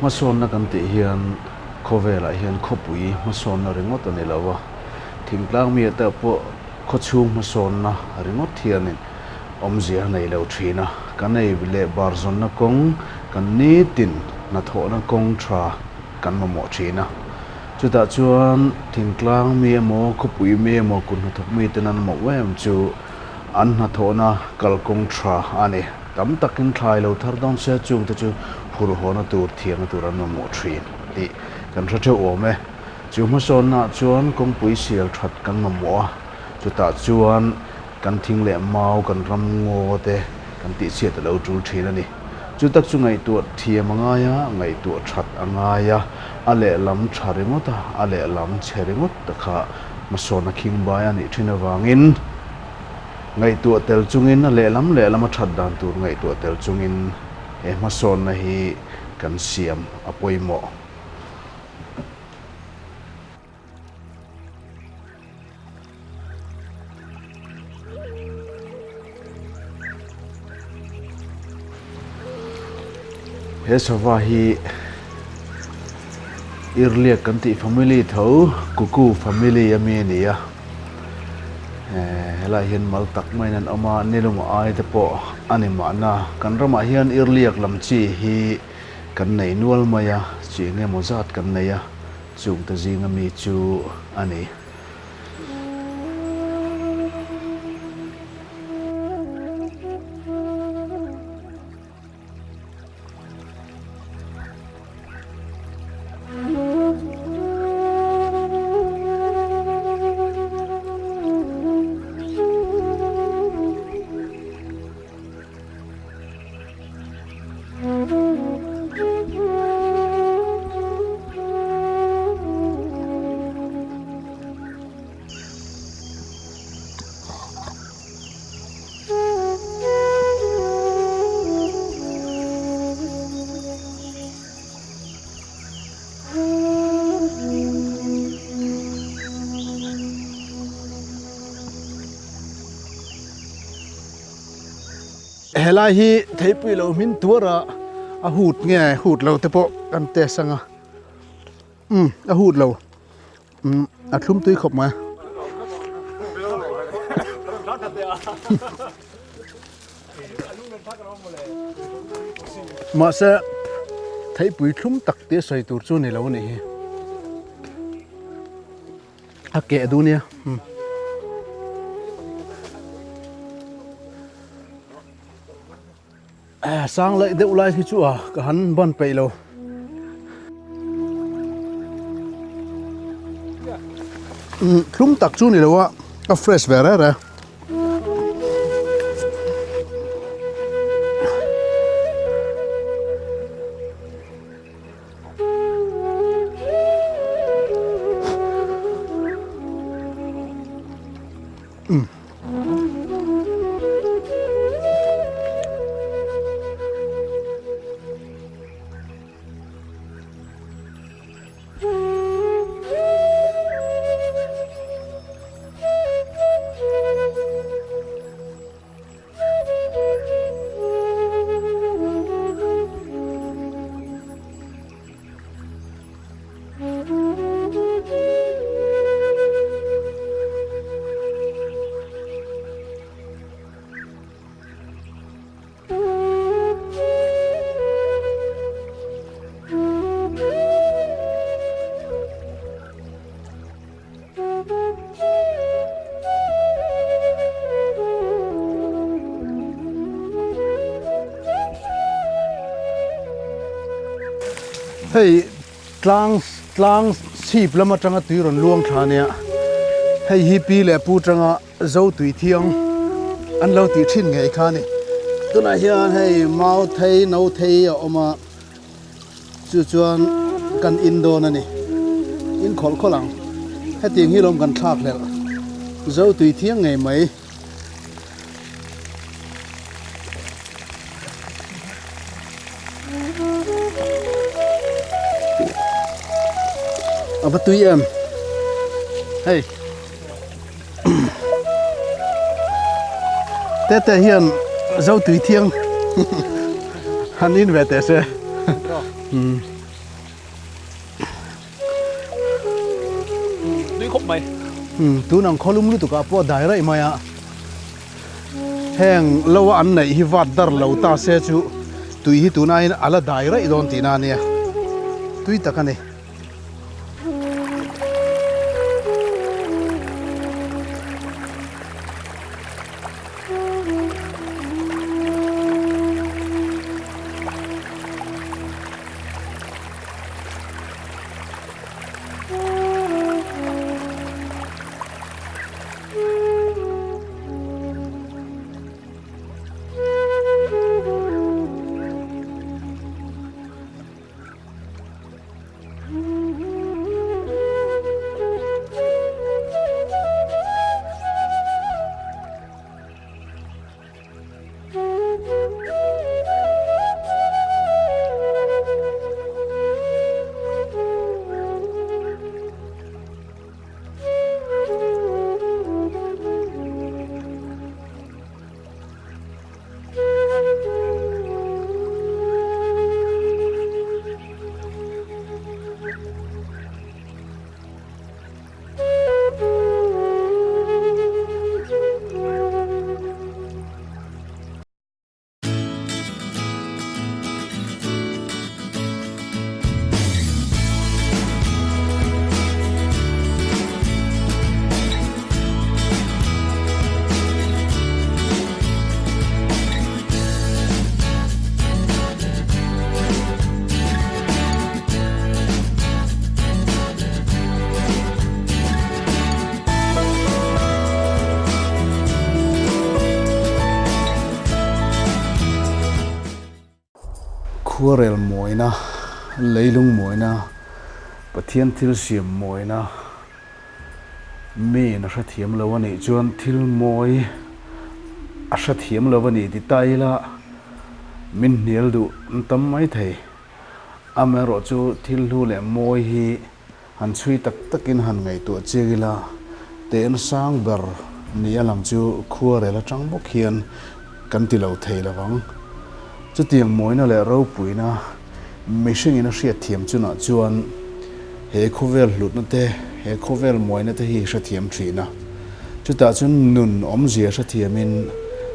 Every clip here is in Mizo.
Hmasawnna kan tih hian khawvelah hian khawpui hmasawnna ringawt a ni lo a, thingtlang mi ate pawh khawchhung hmasawnna ringawt hianin awmzia a nei lo thin a. Kan ei leh bar zawnna kawng, kan nitin hnathawhna kawng tha kan mamawh thin a. Chutah chuan thingtlang mi emaw, khawpui mi emaw, kut hnathawk miten an mamawh em chu an hnathawhna kalkawng tha a ni. Tam takin thlai lo thar dawn se chungte chu phurhawna tur, thiamna tur an mamawh thin tih kan hre theuh awm e. Chu hmasawnnaah chuan kawngpui sial that kan mamawh a, chutah chuan kan thing leh mau, kan ram ngaw te kan tihchhiat a lo tul thin a ni. Chu tak chu ngaihtuah thiam a ngai a, ngaihtuah that a ngai a, a lehlam tha ringawt a, a lehlam chhe ringawt ta kha hmasawnna khingbai a nih thin avangin, Ngaihtuah tel chungin a lehlam lehlam a that dan tur ngaihtuah tel chungin he hmasawnna hi kan siam a pawimawh. He sava hi Irliak kan tih family tho Kuku family ami a ni a. Helaiah hian mal tak maiin an awm a, nilum ai te pawh a ni mahna. Kan ramah hian irliak lam chi hi kan nei nual mai a, chi eng emaw zat kan nei a, chungte zinga mi chu a ni. Helai hi theipui lo hmin tuar a a hut nge hut lo te pawh kan test anga umm a hut lo. Umm a thlum tui khawp mai. Mahse theipui thlum tak tih sawi tur chu ni lo a nih hi. A keh duh nia. Sang laih deuh lai hi chu a ka han ban peih lo. Thlum tak chu ni lo a, a fresh ve reng reng. Hei tlang tlang chhip lam atanga tui rawn luang thla ania hei hi pi leh pu tanga zo tui thiang an lo tih thin ngei kha a ni tunah hian hei mau thei no thei a awm a. Chu chuan kan in dawn a ni. In khawlh khawlh ang. Hetiang hi lawm kan thlak hlelh. Zo tui thiang ngei mai. A va tui em. Hei. Tete hian zo tui thiang han in ve teh se. khawp mai. Umm tun ang khawlum lutuk ah pawh dai raih mai a, heng lo a an neih hi vat dar lo ta se chu tui hi tun aiin a la dai raih dawn tihna a nia, tui tak a ni. Khuarel mawina, leilung mawina, Pathian thil siam mawina miin a hrethiam lo a nih chuan thil mawi a hrethiam lo a nih ti ta ila min hnial duh an tam mai thei. Amaherawhchu thil hlu leh mawi hi Han chhui tak takin han ngaihtuah chiang ila, tehna sang ber ni a lang chu khuarel atang bawk hian kan ti lo thei lo vang. Chutiang mawina leh ropuina mihringin a hriatthiam chunah chuan he khawvel hlutna te, he khawvel mawina te hi hrethiam thin a. Chutah chuan nun awmzia hrethiamin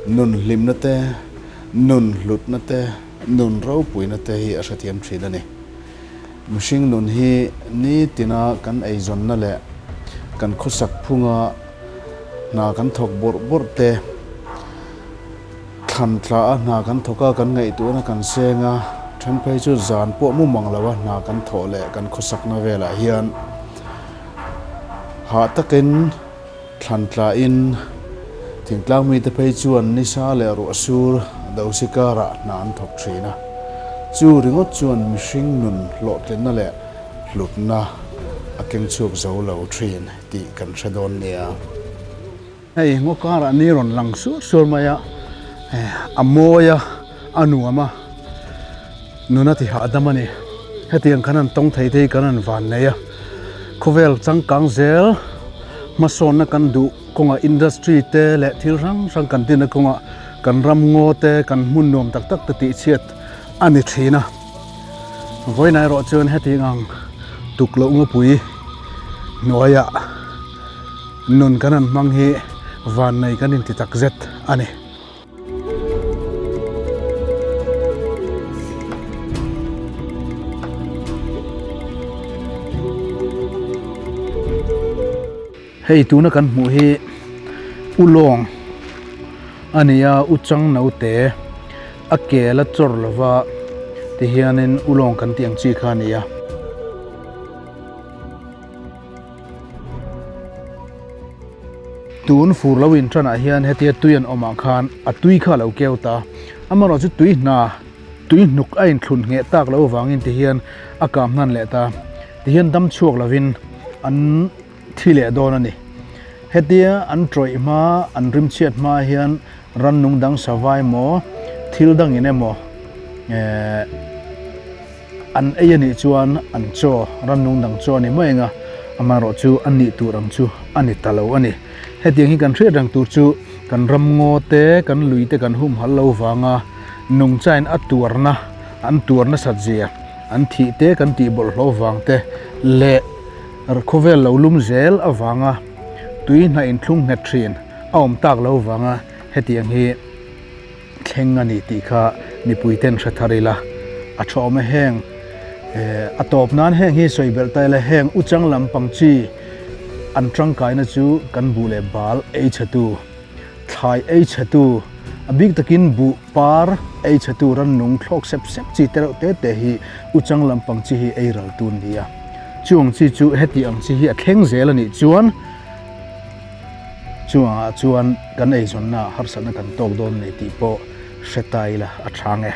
nun hlimna te, nun hlutna te, nun ropuina te hi a hrethiam thin a ni. Mihring nun hi nitina kan eizawnna leh kan khawsak phunga hna kan thawk bawrh bawrh te, thlan tla a hna kan thawk a, kan ngaihtuahna kan seng a, then phei chu zan pawh mu mang lo a hna kan thawh leh kan khawsakna velah hian hah takin Thlan tlain thingtlang mite phei chuan nisa leh ruah sur dosi karah hna an thawk thin a. Chu ringawt chuan mihring nun hlawhtlinna leh hlutna a keng chhuak zo lo thin tih kan hre dawn nia. Hei ngaw karah ni rawn lang suar suar mai a, a mawi a, a nuam a, nuna ti hahdam a ni. Hetiang kan han tawng thei te hi kan han van nei a, khawvel changkang zel hmasawnna kan duh kawngah industry te leh thil hrang hrang kan dinna kawngah kan ram ngaw te kan hmun nuam tak tak te tihchhiat a ni thin a. Vawiin erawh chuan hetiang ang tukloh ngawpui hnuaiah nun kan han hmang hi vannei kan inti takzet a ni. Hei tuna kan hmuh hi ulawng a ni a u chang naute a ke la chawr lova tihianin ulawng kan tih ang chi kha a ni a. Tun fur lo in tanah hian hetia tui an awmah khan a tui kha a lo keu ta. Amaherawh chu tui hna, tui hnuk a inthlun ngheh tak loh avangin tihian a kah hnan leh ta. Tihian dam chhuak lovin an thi leh dawn a ni. Hetia an tawih hma, an rimchhiat hma hian rannung dang savai emaw, thil dangin emaw eh, An ei a nih chuan an chaw, rannung dang chaw a ni mai ang a, amaherawh chu a nih tur ang chu a ni ta lo a ni. Hetiang hi kan hriat reng tur chu kan ramngaw te, kan lui te kan humhalh lo vanga nungchain a tuarna, an tuar nasat zia, an thih te kan tih bawlhhlawh vang te leh. Khawvel lo lum zel avanga tui hna inthlung nghet thin a awm tak lo vanga hetiang hi thleng a ni tih kha mipui ten hre thar ila a tha awm e. Heng a tawp nan heng hi sawi belh ta ila heng uchang lampang chi an tangkaina chu kan buh leh bal ei chhetu thlai ei chhetu a bik takin buh par ei chhetu rannung thlawk sep sep chi te reuh te te hi uchang lampang chi hi ei ral tu an ni a. Chung chi chu heti ang chi hi a thleng zel a nih chuan chungah chuan kan eizawnna harsatna kan tawk dawn nei tih pawh hre ta ila a chang e.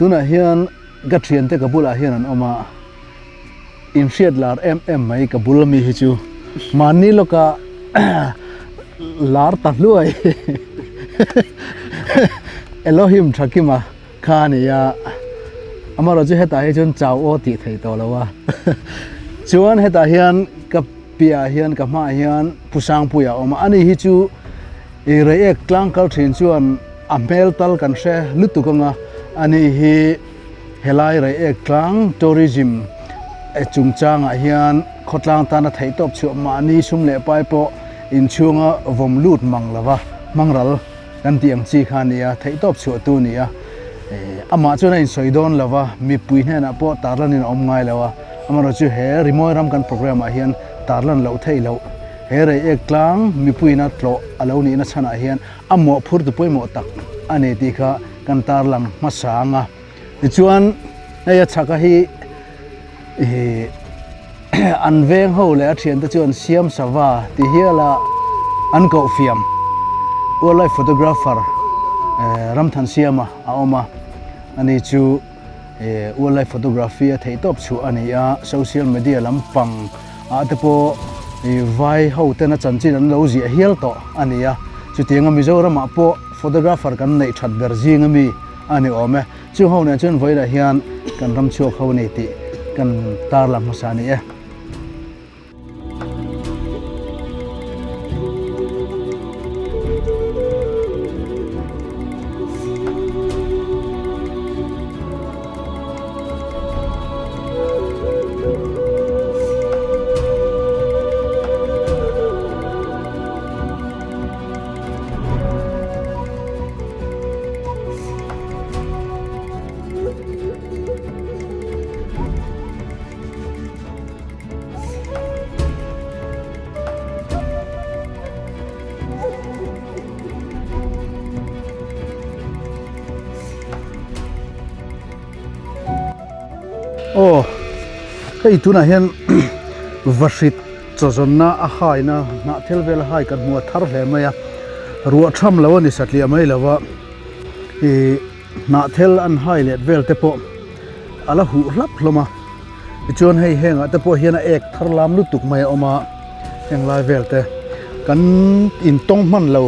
Tunah hian ka thiante ka bulah hian an awm a, inhriat lar em em mai ka bul ami hi chu mahni lawka lar ta hluai Elohim Thakima kha a ni a, amaherawh chu hetah hi chuan chau aw tih theih tawh lo a, chuan hetah hian ka piahah hian ka hmaah hian Pu Sangpuia a awm a, ani hi chu ih Reiek tlang kal thin chuan a hmel tal kan hre lutuk ang a, ani hi helai Reiek tlang tourism chungchangah hian khawtlang tana theihtawp chhuah mahni sum leh pai pawh inchhunga vawm lut mang lova hmangral Kan tih ang chi kha a ni a, theihtawp chhuah tu a ni a. Amah chuan a insawi dawn lo va, mipui hnenah pawh tarlanin a awm ngai lo a. Amaherawhchu chu he rimawi ram kan programme ah hian tarlan loh theih loh, he Reiek tlang mipuiina tlawh a lo nihna chhanah hian a mawhphurtu pawimawh tak a ni tih kha kan tarlang hmasa ang a. Tichuan hei a chhaka hi Ih an veng ho leh a thiante chuan siam sava ti hial a an koh fiam wildlife photographer Ramthansiama a awm a, ani chu ih wildlife photography a theih tawp chhuah a ni a, social media lampang ah te pawh ih vai ho ten a chanchin an lo ziah hial tawh a ni a, chutianga Mizoramah pawh photographer kan neih that ber zing ami a ni awm e. Chu ho nen chuan vawilah hian kan ram chhuak ho a ni tih kan tarlang hmasa a ni e. Aw hei tunah hian vahrit chawzawnna a haina hnah thil vel a hai kan hmu a thar hle mai a ruah tham lo a ni satliah mai lo va. Ih hnahthel an hai let vel te pawh a la huh hlap hlawm a tichuan hei hengah te pawh hian a ek thar lam lutuk mai a awm a heng lai vel te kan intawng hman lo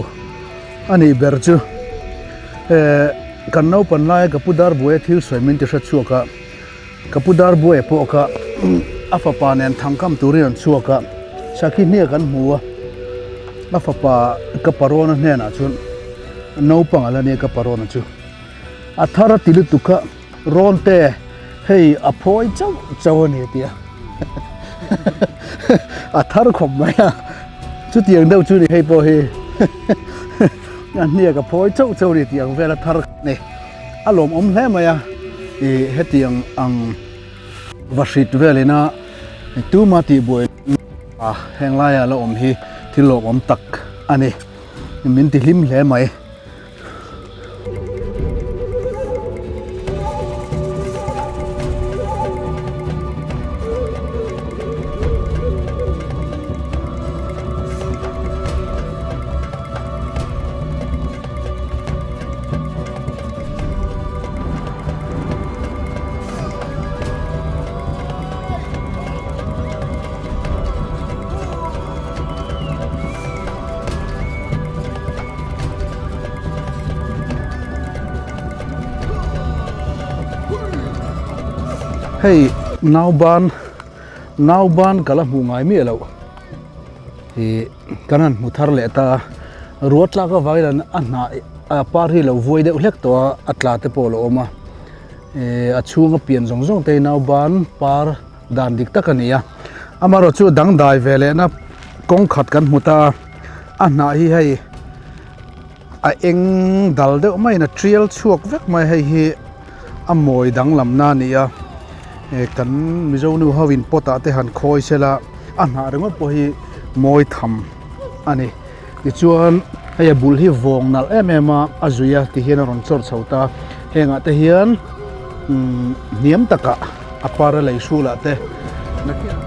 a nih ber chu eh kan naupan laia ka pu Darbuaia thil sawi min ti hre chhuak a ka pu Darbuaia pawh kha a fapa nen thangkam turin an chhuak a sakhi hniak an hmu a a fapa ka parawn a hnenah chuan. Naupang a la nia ka parawn chu a thar a ti lutuk kha rawn te hei a phawi chauh chauh a ni a ti a a thar khawp mai a chutiang deuh chu ni hei pawh hi a hniak a phawi chauh chauh a ni tih ang vel a thar ni a lawmawm hle mai a ih hetiang ang vahrit velina tuma tihbuai a heng laia la awm hi thil lawmawm tak a ni. Min ti hlim hle mai. Hei nauban nauban ka la hmuh ngai miah loh ih kan han hmu thar leh ta a ruah tlak avangin a hnah a par hi a lo vuai deuh hlek tawh a a tla te pawh a lo awm a ih a chhunga pian zawng zawng te hi nauban par dan dik tak a ni a amaherawh chu dangdai ve lehna kawng khat kan hmu ta a a hnah hi hei. A eng dal deuh maiin a tial chhuak vek mai hei hi a mawi danglamna a ni a eh kan mizo nu ho in pot ah te han khawi sela a hnah ringawt pawh hi mawi tham a ni tichuan hei a bul hi vawng nalh em em a a zui a ti hian a rawn chawr chho ta hengah te hian umm hniam takah a par a lei hrulah te nakinah.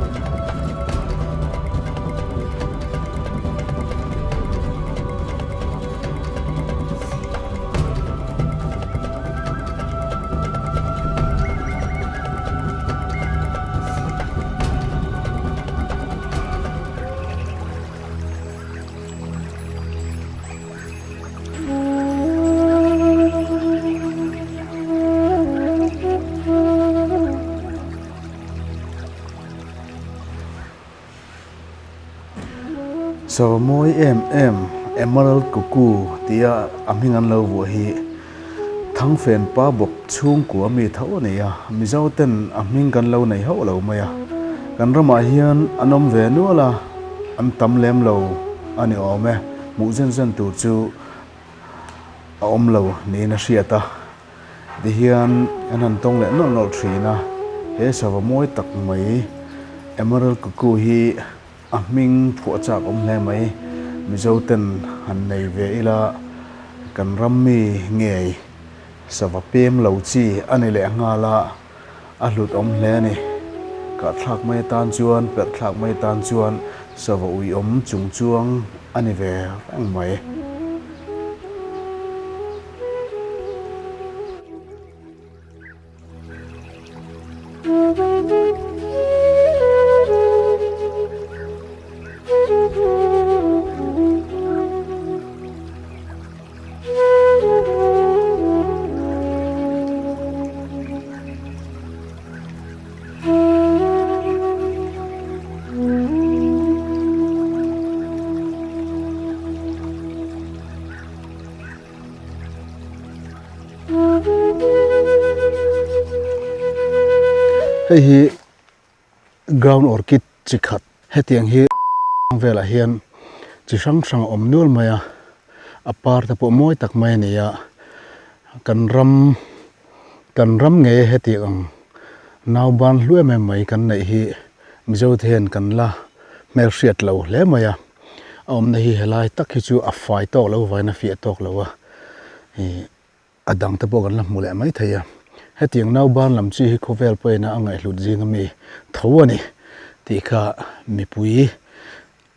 Sava mawi em em Emerald Cuckoo tia a hming an lo vuah hi Thangfen pa bawk chhungkua mi tho a ni a, Mizo ten a hming kan lo nei hauh lo mai a, kan ramah hian an awm ve nual a, an tam lem lo a ni awm e, hmuh zen zen tur chu a awm lo niin a hriat a, tihian an han tawng leh nawlh nawlh thin a, he sava mawi tak mai Emerald Cuckoo hi A hming phuah chak awm hle mai. Mizo ten han nei ve ila kan ram mi ngei sava pem lo chi a ni leh nghal a, a hlut awm hle a ni. Kahthlak mai atan chuan, perhthlak mai atan chuan sava uiawm chung chuang a ni ve reng mai. Hei hi ground orchid chi khat hetiang hi velah hian chi hrang hrang a awm nual mai a a par te pawh mawi tak mai a ni a kan ram kan ram ngei hetiang ang nauban hlu em em mai kan neih hi mizo te hian kan la hmelhriat lo hle mai a. A awmna hi helai tak hi chu a fai tawk lo vain a fiah tawk lo a, ih a dang te pawh kan la hmu leh mai thei a. Hetiang nauban lam chi hi khawvel pawhin a ngaihhlut zing ami tho a ni tih kha mipui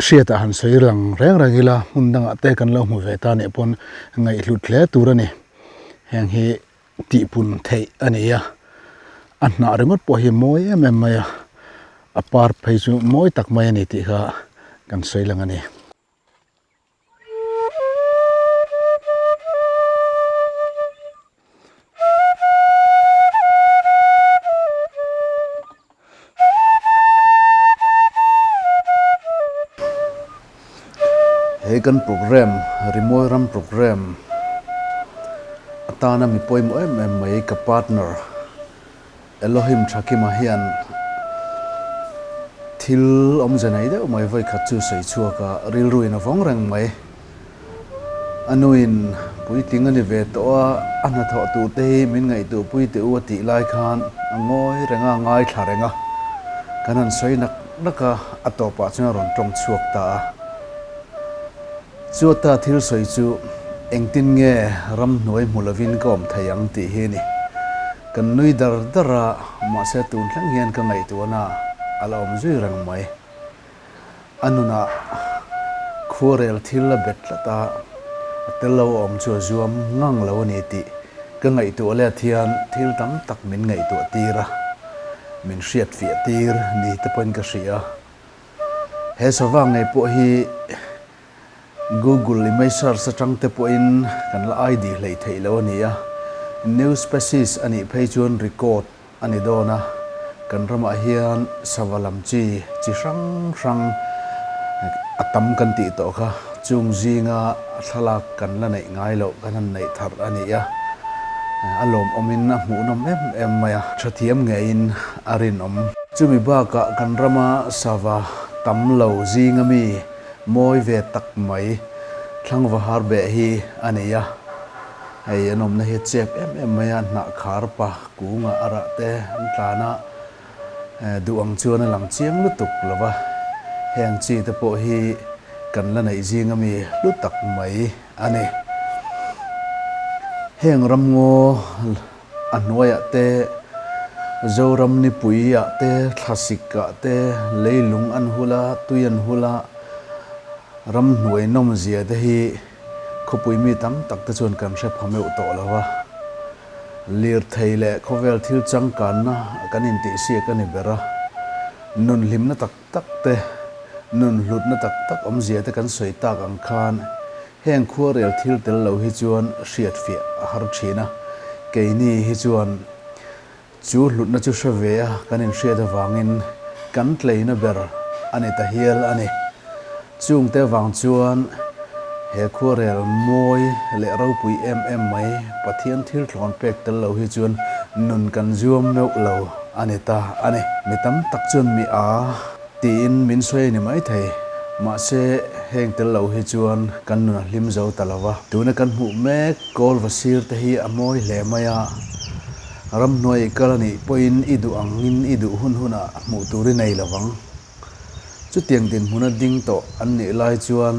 hriatah han sawi lang reng reng ila hmun dangah te kan lo hmu ve ta nih pawn ngaihhlut hle tur a ni. Heng hi tihpun theih a ni a, a hnah ringawt pawh hi mawi em em mai a, a par phei chu mawi tak mai a ni tih kha kan sawi lang a ni. He kan program, Rimawi Ram program atana mi pawimawh em em mai ka partner Elohim Thakima hian thil awmze nei deuh mai vawikhat chu sawi chhuak a, rilruin a vawng reng mai. A nuin puitling a ni ve tawh a, a hnathawh tur te hi min ngaihtuhpui teh u a tih lai khan a ngawi reng a, a ngaithla reng a. Kan han sawi nak nak a, a tawpah chuan a rawn tawng chhuak ta a. Chuata thil sawi chu engtin nge ramhnuai hmu lovin ka awm thei ang tih hi a ni. Kan nui dar dar a, mahse tun thleng hian ka ngaihtuahna a la awm zui reng mai. A nunah khuarel thil a bet tlat a, a tel lo awm chu a zuam ngang lo a ni tih ka ngaihtuah let hian thil tam tak min ngaihtuah tir a, min hriat fiah tir ni te pawhin ka hria. He sava ngei pawh hi Google image search atang te pawhin kan la ID hleih theih lo a ni a, new species a nih phei chuan record a ni dawn a. Kan ramah hian sava lam chi chi hrang hrang a tam kan tih tawh kha. Chung zinga thlalak kan la neih ngai loh kan han neih thar a ni a, a lawmawmin a hmuhnawm em em mai a, tha thiam ngeiin a rinawm. Chumi bakah kan rama sava tam lo zinga mi mawi ve tak mai Thlangva Harbeh hi a ni a, hei an awmna hi a chep em em mai a, hnah khar pa kungah a rah te an tlan a, Duh ang chuan a lang chiang lutuk lo va, heng chi te pawh hi kan la neih zing ami hlu tak mai a ni. Heng ramngaw a hnuaiah te, Zoram nipuiah te, thlasikah te, leilung an hul a, tui an hul a, ramhnuai nawmzia te hi khawpui mi tam tak te chuan kan hre pha meuh tawh lo va. Lirthei leh khawvel thil changkanna kan intihsiak a ni ber a, nun hlimna tak tak te, nun hlutna tak tak awmzia te kan sawi tak ang khan heng khuarel thil tel lo hi chuan hriatfiah a har thin a, keini hi chuan Chu hlutna chu hre ve a kan inhriat avangin kan tleina ber a ni ta hial a ni. Chungte vang chuan he khuarel mawi leh ropui em em mai Pathian thil thlawn pek tel lo hi chuan nun kan zuam meuh lo a ni ta a ni. Mi tam tak chuan mi a tiin min sawi a ni maithei. Mahse heng tel lo hi chuan kan nun a hlim zo ta lo va. Tuna kan hmuh mek kawl va sir te hi a mawi hle mai a. Ramhnuai i kal a nih pawhin i duh angin i duh hun hunah hmuh tur i nei lovang. Chutiang dinhmuna ding tawh an nih lai chuan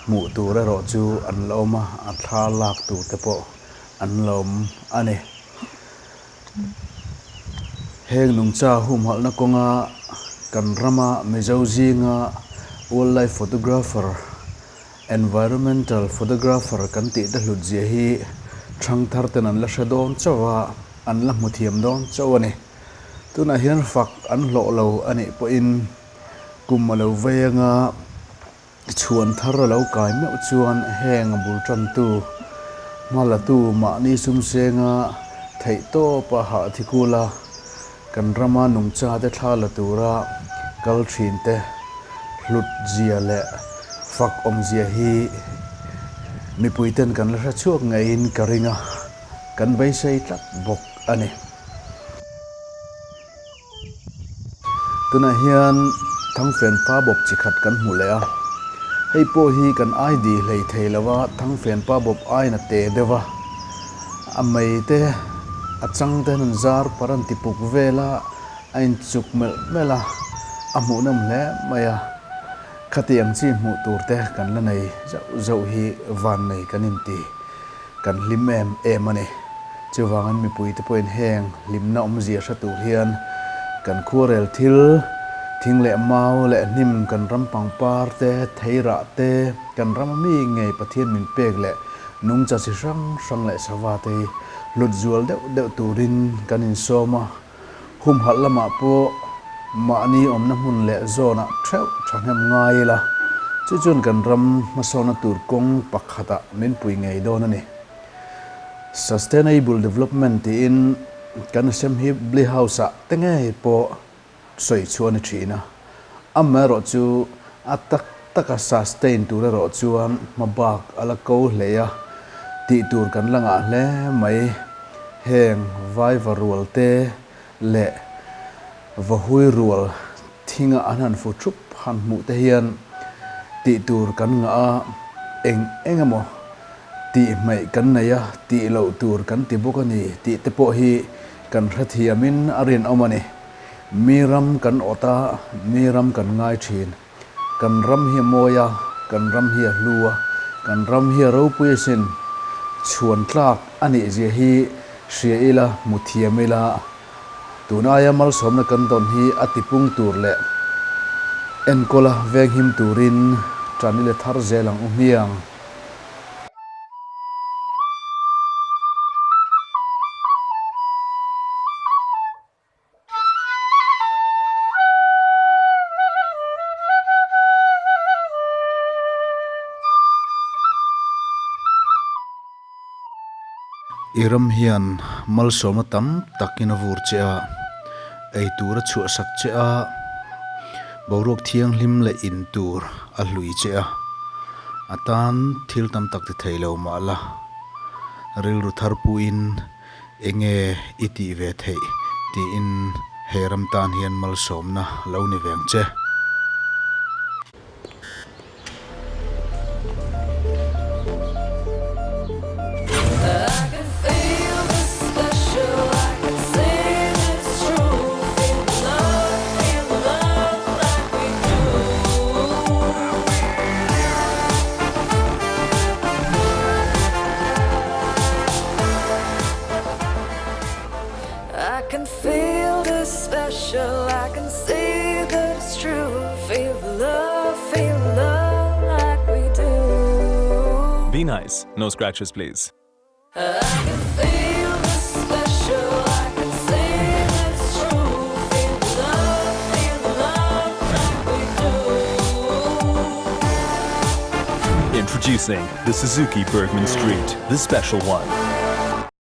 hmuh tur erawh chu an la awm a, a thla lak tur te pawh an la awm a ni. Heng nungcha humhalhna kawnga kan rama Mizo zinga wildlife photographer Environmental photographer kan tih te hlut zia hi thangthar ten an la hre dawn chauh a, an la hmu thiam dawn chauh a ni. Tunah hian fak an hlawh lo a nih pawhin kum a lo vei anga chhuan thar a lo kai meuh chuan heng a bul tantu hmalatu mahni sum senga theihtawpa hah thikula Kan rama nungchate thla la tura kal thinte hlut zia leh fak awmzia hi mipuiten kan la hre chhuak ngeiin ka ring a, kan beisei tlat bawk a ni. Tunah hian Thangfen pa bawp chi khat kan hmu leh a, hei pawh hi kan ID hlei thei lo a, Thangfen pa bawp aina te deuh a. A mei te, a chang te hian an zar par an ti puk vel a, a inchuk melh melh a, a hmuhnawm hle mai a. Khati ang chi hmuh tur te kan la nei zauh zauh hi vannei kan inti, kan hlim em em a ni. Chuvangin mipui te pawhin heng hlimna awmzia hre tur hian kan khuarel thil, thing leh mau leh hnim kan ram pangpar te, theirah te, kan rama mi ngei Pathian min pek leh Nungcha chi hrang hrang leh sava te hi hlut zual deuh deuh turin kan insawm a, humhalh lamah pawh mahni awmna hmun leh zawnah theuh thahnem ngai ila, chu chuan kan ram hmasawnna tur kawng pakhatah min pui ngei dawn a ni. Sustainable Development tiin kan Assembly House-ah te ngei pawh sawi chhuah a ni thin a, amaherawh chu a tak taka sustain tur erawh chuan hma bak a la ko hle a, tih tur kan la ngah hle mai. Heng vaiva rual te leh vahui rual thinga an han fu thup han hmuh te hian tih tur kan ngah a, eng eng emaw tih hmaih kan nei a, tih loh tur kan ti bawk a ni tih te pawh hi kan hrethiamin a rinawm a ni. Mi ram kan awt a, mi ram kan ngai thin. Kan ram hi a mawi a, kan ram hi a hlu a, kan ram hi a ropui asin. Chhuan tlak a nih zia hi hria ila, hmu thiam ila, tun aia malsawmna kan dawn hi a tipung tur leh enkawla venghim turin tan ila thar zel ang u hmiang. I ram hian malsawmna tam takin a vur che a. Ei tur a chhuahsak che a, boruak thianghlim leh in tur a hlui che a, a tan thil tam tak ti thei lo mah la, rilru thar puiin enge i tih ve theih tiin he ram tan hian malsawmna lo ni ve ang che. Be nice, no scratches please. Introducing the Suzuki Burgman Street, the special one.